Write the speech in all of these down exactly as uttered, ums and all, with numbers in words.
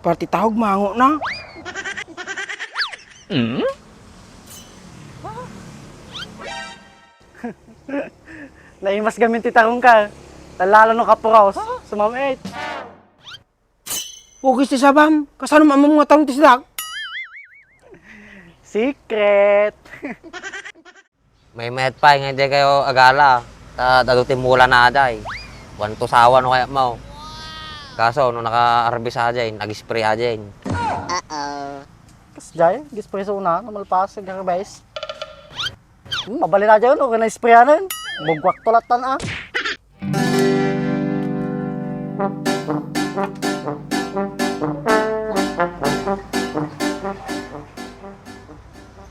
Parte tahog mango na. Naimas gamin ti tarong ka. Talalo no kapuros. Sumam-it. Ukis ti sabam. Kasano maammo nga tarong ti sidak? Secret. Maymayat pay nga daykayo agala, ta adu ti mula na aday. Wan to sawa no kayat mo. Kaso, no naka-harvest aday, nag-spray aday. Uh-oh. Kas jay, nag-spray so una, no malpas, nag-harvest. Hmm, mabalin aday, no, kaya na-sprayanan. Bugwak to latan, ah.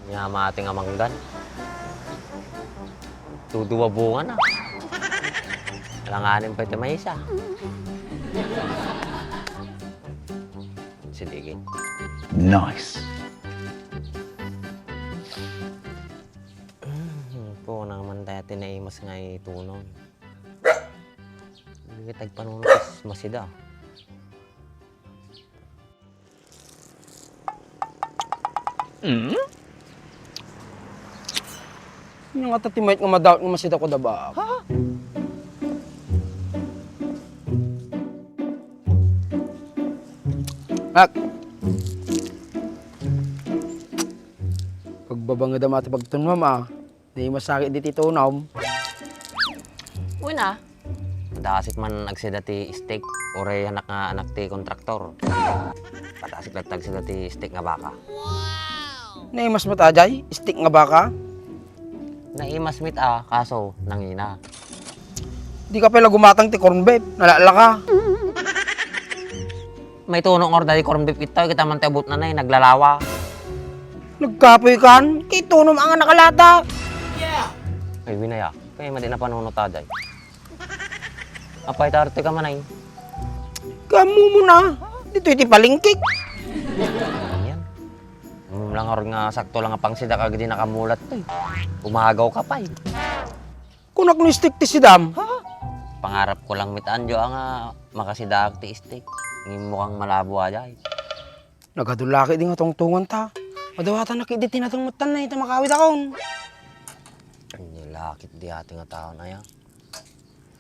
Nia mating a manggan. Duduwa bunga na. Alanganin pay ti maysa. Sidigi. Nice. Hmm, po naman tayo tinaimas nga itunon. Hindi kita agpanunutis, masida. Hmm? Ania ngata ti mayat nga madaut nga masida ko da baak? Ha? Ak. Pagbabangedam a ti pagtunmam, a. Di masakit diti tunam. Uy na. Padasik man agsida ti stick, uray anak nga anak ti kontraktor. Padasik latta agsida ti stick nga baka. Naimas met a jay, stick nga baka? Naimas met a, kaso nangina. Di ka pay la gumatang ti corn beef, nalaklaka. May tunok nga orda di corn beef ita, kita man ti abut na nay, naglalawa. Nagkapoy kan, kay tunam nga nakalata. Ay, winaya, kay madi na panunot aday. Apay, tarte ka man ay. Kamu mo na, dito iti palengkik. Ayan. Umam lang nga sakto lang nga pangsidak agdi nakamulat to eh. Umagaw ka pa eh. Kunak no stick ti sidam. Ha? Pangarap ko lang met a, Anjo, nga makasidaak ti stick. Ngem mukhang malabo a jay. Nagadulakit di nga tungtungan ta. Madawatan na kit di tinatong matan na ita makawit akon. Anya lakit di ati nga tao na ya.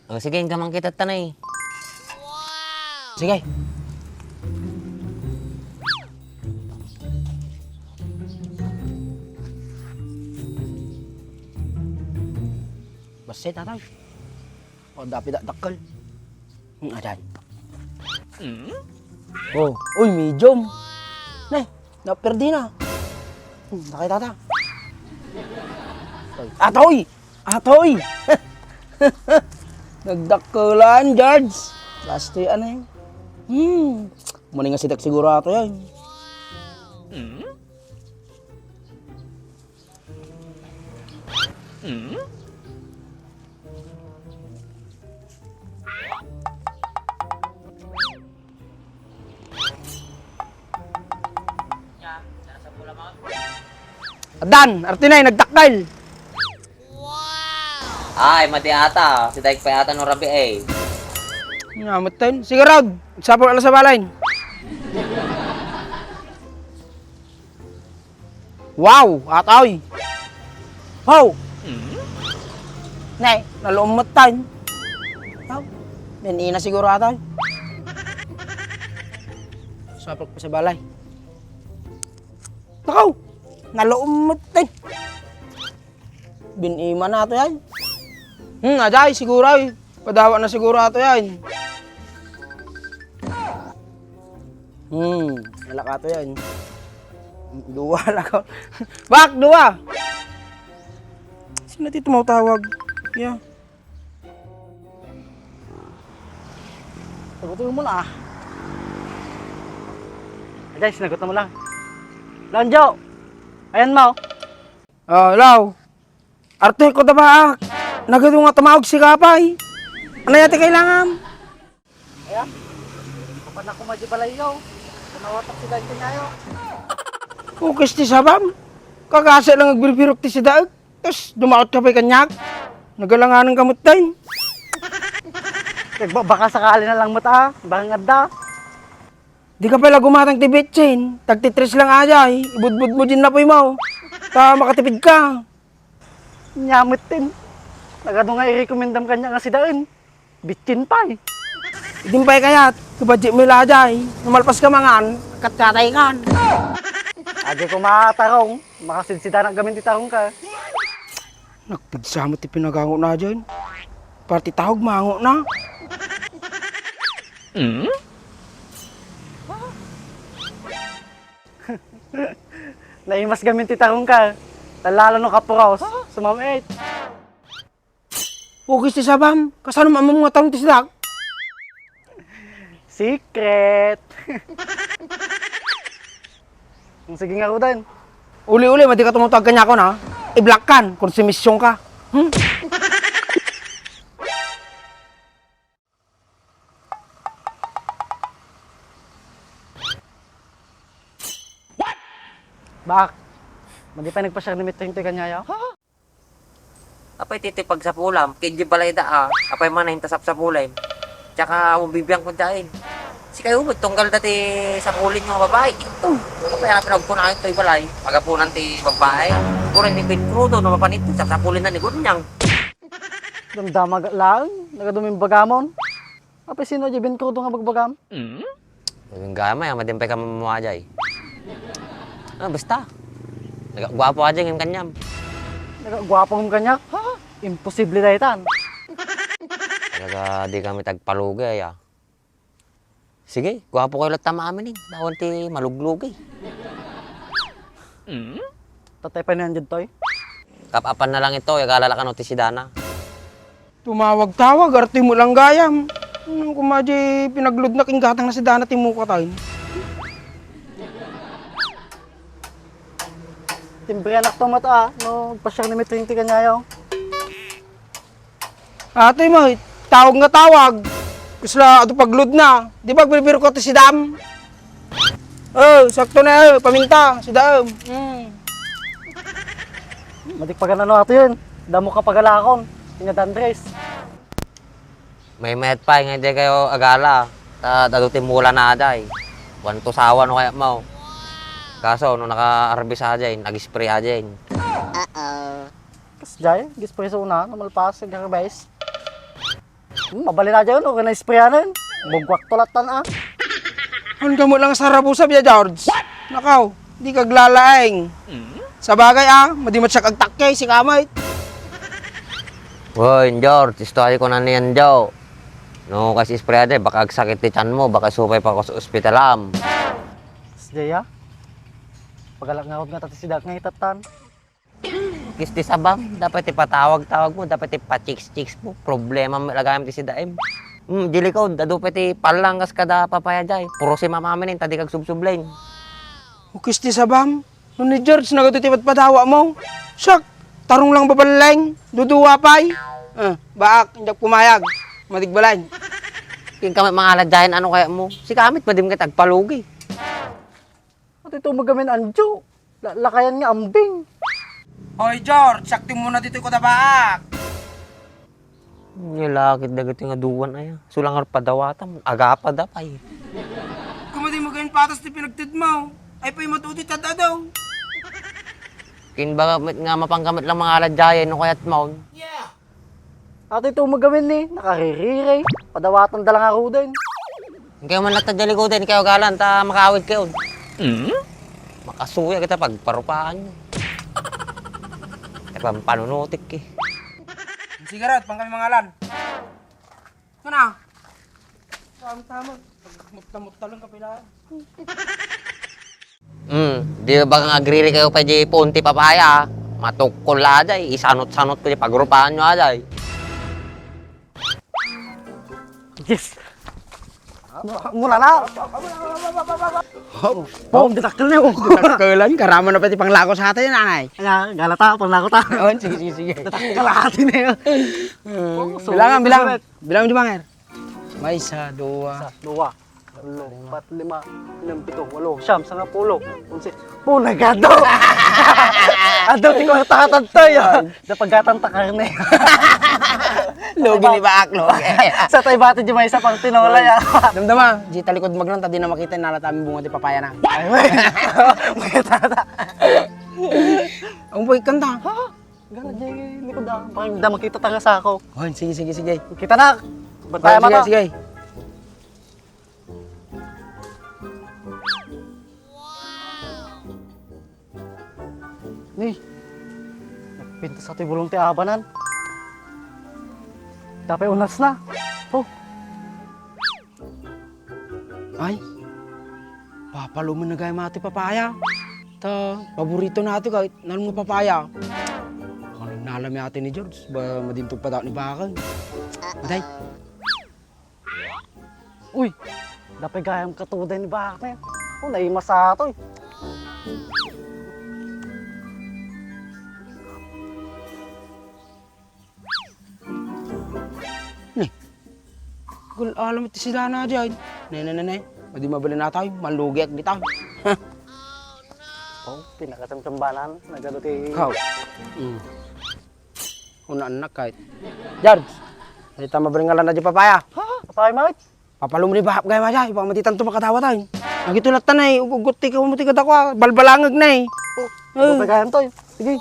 Ang sige, inka man kita tanay. Sige. Basta, tatay. O, dapit a dakkel. Hmm, adan. Hmm? Oh, uy, medium. Nay, naperdi na. Hmm, nakita ta. Atoy! Atoy! Nagdakkelan, George. Last year, ano yun? Hmm. Muna nga sidak siguro ato yan. Hmm? Hmm? Dan, artinay, nagdakkel. Ay, madi ata. Si Daik pa ata no rabi eh. Nga, matan. Sige, Rod. Sapul ala sa balay. Wow, atoy. Ho! Nay, naluom met tayo. Ho? Yan ina siguro atoy. Sapag pa sa balay. Nakaw! Naluom met tayo. Bin-ima na to yan. Hmm, aday, siguro ay. Padawa na siguro ato yan. Hmm, wala ka to yan. Duwa lang ako. Bak, duwa! Sino ti tumatawag? Yeah. Sagutin mo na ah. Aday, sinagot mo lang. Lonjo! Ayan mo. Oh, hello. Arte ko da ba? Nagadu nga tumaog si Kapay. Ano yati kailangan? Ayan. Kapan ako madi balayo. Tumawatak si Dante ngayo. Ukis ti sabam. Kagasa lang agbirbirok ti sidaag. Tapos dumaot ka pa'y kanyag. Nagalanganan ka mutain. Baka sakali na lang mata. Baka nga da. Dika pay la gumatang ti bitsin, tagtitres lang ajay, ibudbudmo din napoy mo. Ta makatipid ka. Nya metten. Nagadu nga irekomendam kaniak nga sidaen. Bitsin pay. Idin pay kayat, kabadjek mo la ajay. Numalpas ka mangan, kat katay kan. Ajay ko matarong, makasidsidanak gamin ti tarong ka. Nagpigsa mo ti pinagango na dyan. Parti tawag mango na. Naimas gamin ti tarong ka. Talalo no kapuros. Sumamit. Ukis ti sabam. Kasano maamam nga tarong ti sidak? Secret. Sige nga, Rudan. Uli-uli, madi ka tumutag kaniako na. I-block kan, konsumisyon ka. Hmm? Bak, madi pa nagpa-share ni Mitring ti kaniayo? Apay ti, ti pagsapulam, ket di balay da, ah. Apay man, inta sapsapulem. Tsaka, umbibiang ko dyan. Sikayo, tunggal da ti sapulin nga babae. Ito. Apay, apay, nagkunain to, balay. Pagapunan ti babae. Kurin ni Pin Crudo, no, mapanit, sapsapulin na ni Gunyang. Damdama laeng, nagadumin bagamon. Apay sino di Bin Crudo nga bagbagam? Gayam ay, madi pay ka mamuajay. Ah, basta. Nagagwapo aja ngem kaniam. Nagagwapo ngem kaniak? Ha? Imposible daytan. Talaga, di kami tagpalugi, ay, ah. Sige, gwapo kayo latta maamin, eh. Bawal ti maluglugi. Tatay pa niyan dyan, Toy? Kap-apan na lang ito, agala la kano ti sidana. Tumawag-tawag, arti mo lang gayam. Ano kung madi pinaglud na king gatang na sidana ti mukatan? Timbrianak to mata, ah. No, pasyar ni Mitring ti kaniayo. Atoy mo, tawag nga tawag. Kusla, adu paglud na. Di ba, agbirbir ko ti sidam? Oh, sakto na, oh, paminta, sidaem. Hmm. Madik paganano ato yun. Damo ka pagalakon. Kanya Andres. Maymayat pay nga di kayo agala. Ta, adu ti mula na aday. Kuan to sawa no kaya mo. Kaso, no naka-harvest aday, nag-spray aday. Uh-oh. Kasjay, gispreso na, namalpas, nagkakabais. Hmm, mabalin na dyan, okay na isprayanan. Bugwak tulatan, ah. Ang gamot lang sa rabusa, Bia George. Nakaw, di ka glalaeng. Sabagay, ah, madimat siya kagtakke, si kamay. Woy, George, istuay ko na niyan, Joe. No, kasi isprayade, baka agsakit ti tiyan mo, baka supay pa ko sa ospital, am. Kasjay, ah. Pagalak nga akong nga tati sidak nga itatan. Kisti sabam, dapat ipatawag-tawag mo, dapat ipa-chicks-chicks mo. Problema mo lagayam ti sidaem. Hmm, di likod, adu pay ti pallang kas kada papaya jay. Puro si mama minin, ta di kag subsublen. O kisti sabam, no ni George, nagadu ti padpadawa mo. Siak, tarong lang baballeng, duduwa pay. Eh, baak, hindi pumayag. Madigbalan. King kami mangalad jayen, ano kaya mo? Si kamit, madim ka tagpalugi. At ito magamin anjo. La-, lakayan nga ambing. Hoy, George, sakti mo na dito ko tabaak. Nilakit dagiti nga duwan aya. Sulangar padawatan, agapa da pay. Kumadi mo gayon patas ti pinagtid mo. Ay pay matuti tad-adaw. Kin baga met nga mapanggamit lang mga aladyayan no kayat maun. Ato ito magamin ni, nakaririray. Padawatan da lang aruden. Kayo man latta di likudan, kayo galan, ta makaawid kayo. Makasuya kita pagparupaan nyo. Kaya pampanunutik eh. Sigaret, pang kami mangalan. Mana? Tama-tama. Mutta-mutta lang kapilaan. Hmm, di ba nga agriri kayo pa di punti papaya? Matukol la day, isanot-sanot ko di pagrupahan nyo aday. Yes! Mura na! Oh, oh, datakkel na yun. Datakkelan, karama na pati panglako sa atin, anay. Ala, galata, panglako ta. Oh, sige, sige, sige. Datakkel ati na yun. Oh, so, bilangan, bilangan. Bilangan, bilangan. May isa, dua. Isa, dua. Ulo, pat, lima, enam, pito, walo, siyam, sangapulo, onse. Punagado! Ado, ti kwarta ka tantoy, ah. Napagatan ta karne. Lugi ni Baak, lugi. Sa tayo bati di may isa pang tinola ya. Damdama, di talikod maglan, ta di na makita yung nalata aming bunga di papaya na. Ay, wait. Makita ta. Ang boy, kanta. Ha? Gana di likod ah. Pakinggan makita tanga sa ako. Oh, sige, sige, sige. Kita na. Bantaya mata. Sige, sige. Ni, nagpintas sa ti bulong ti abanan. Tapay unas na. Oh. Ay, papalumen na gayam ti papaya. Ta, paborito na ati kahit nalum nga papaya. Ang nalami ati ni George, ba madintog pa ni Bakang. Matay. Uy, dapay gayam katuday ni Bakang. Oh, naimasa to eh. Ne. Gul alam ti sila na diyan. Ne, ne, ne, ne. Madi mabalin na tayo, malugi ak di tayo. Oh, pinakasamsambanan, nagado ti Ikaw. Mm. Una anak kahit. George, dita mabalingalan na di papaya. Ha? Papaya, mate? Papalumribahap gayam a jay, baka maditan to makadawatan. Agito latta na eh, ugugot ti kamu ti kadakwa, balbalangag na eh. Oh, Eh. Ano pa gayam to eh? Sige.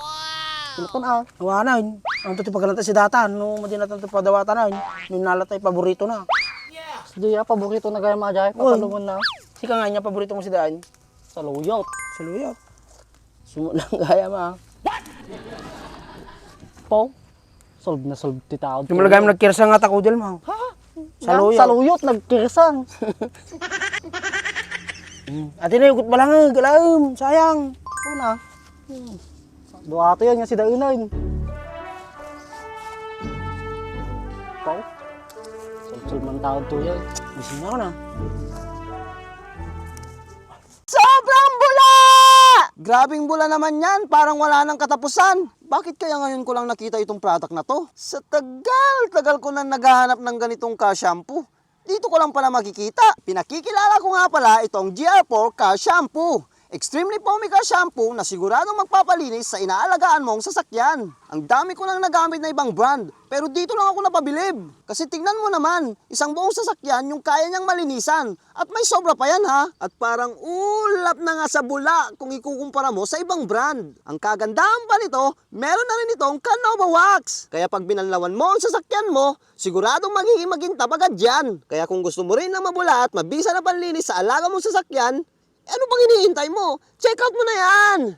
Ano pa na? Awanan. Ano to ti pagalanta si datan? No, madinatan to padawatan na. No, nalata eh, paborito na. Sige, ah, paborito na gayam a jay, Oy. Papalumon na. Sika nga niya, paborito mo si daan? Saluyot. Saluyot. Sumo lang gayam a. Pau. Solve na solve ti tao. Di mo lagay mo nagkirsang nga tako, Del, ma. Ha? Saluyot. Saluyot, nagkirsang. Hmm. Ati na, yugot balangag, alaem, sayang. Una. Hmm. Dua to yan, nga si Daenan. Pau. Solve-solve man tao to yan. Gising na ako na. Sobrang bula! Grabing bula naman yan, parang wala nang katapusan. Bakit kaya ngayon ko lang nakita itong product na to? Sa tagal-tagal ko nang naghahanap ng ganitong ka-shampoo. Dito ko lang pala makikita. Pinakikilala ko nga pala itong G R four ka-shampoo. Extremely foamy ka-shampoo na siguradong magpapalinis sa inaalagaan mong sasakyan. Ang dami ko nang nagamit na ibang brand, pero dito lang ako napabilib. Kasi tingnan mo naman, isang buong sasakyan yung kaya niyang malinisan. At may sobra pa yan, ha? At parang ulap na nga sa bula kung ikukumpara mo sa ibang brand. Ang kagandahan pa nito, meron na rin itong Canova Wax. Kaya pag binanlawan mo ang sasakyan mo, siguradong magiging magintab agad yan. Kaya kung gusto mo rin ng mabula at mabisa na panlinis sa alaga mong sasakyan, eh, ano pang hinihintay mo? Check out mo na yan!